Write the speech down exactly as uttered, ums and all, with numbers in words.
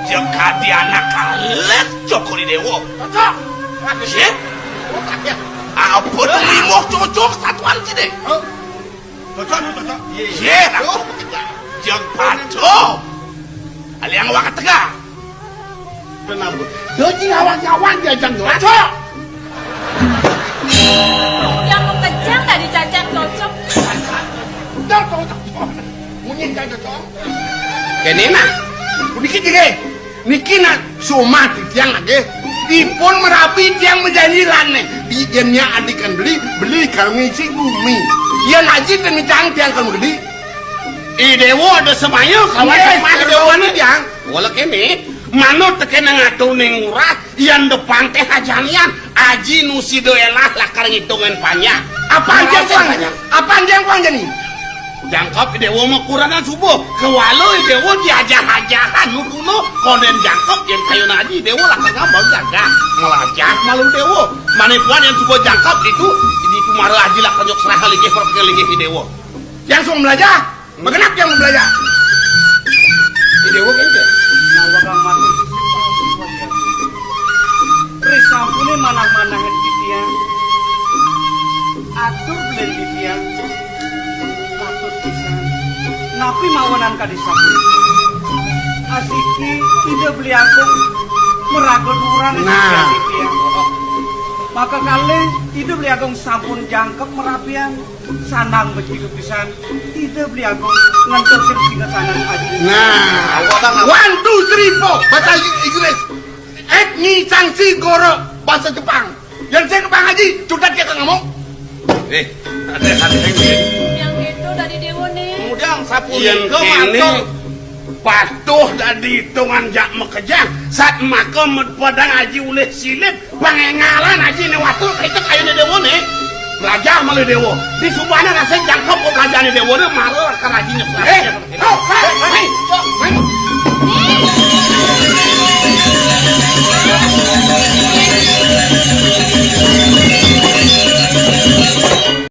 Jeng kadi anak alit cokor i déwa. Cocok. Yé. Apa tu limo cocok satuan sini? Hah? Cocok, cocok. Yé. Jeng patuh. Aliang wakat tega. Kenapa? Doji lawan-lawan diajang cocok. Yang mau kejang dari cacak cocok. Udah cocok. Munyi cocok. Kéné nah. Puniki jegé. Niki nak soma titiang lagi. Dipun merabi tiang majanji lané. Di yén nya andikan beli, beli kalau ngisi bumi. Yén aji ten micang tiang kalau gede. I déwa ada semaya kawan Yes, semaya kalau déwa ini. Tiang. Wala kéné, manut tekéné ngatur ning ngurah, yan depan téh ajanian. Aji nu sida élah lakar ngitungan panjang. Apaan jang kuang? Apaan jang kuang jani? Jangkep i déwa mah kurangan subuh. Kewala i déwa diajah-ajahan nu tuna. Konden jangkep yén kayun aji i déwa lakar ngambal jaga. Melajah malu déwa. Mané puan yén subuh jangkep ditu, ditu mara aji lakar nyuk serah linggih perpéké linggih i déwa. Yang sung melajah, magenap yang melajah. I déwa kénten. Nawagang matur. Risampuné manah-manahan titiang. Atur beli titiang. Patut pisan. Napi mawanan kadi sapunika? Asiki Ida Beli Agung meraga duran. Nah. Titiang. Maka kalih Ida Beli Agung sampun jangkep merabian. Sandang becik pisan. Ida Beli Agung ngentosin singasanan aji. Nah, one, two, three, four. Bahasa Inggris. Et mi sang si goro, bahasa Jepang. Yang saya kepang aji, cutat kita ngomong. Eh, ada hati yang lain. Yang itu dari Dewa nih. Kemudian sapu Yang ini patuh dari hitungan jak makejang. Saat maka med padang aji ulih silip. Pangengalan aji né watu, itu kayuné déwa né. Belajar malu déwa. Di subana nasib jangkep kok belajarné déwa né, malu kan aji nyeplah. Eh, oh, eh, eh.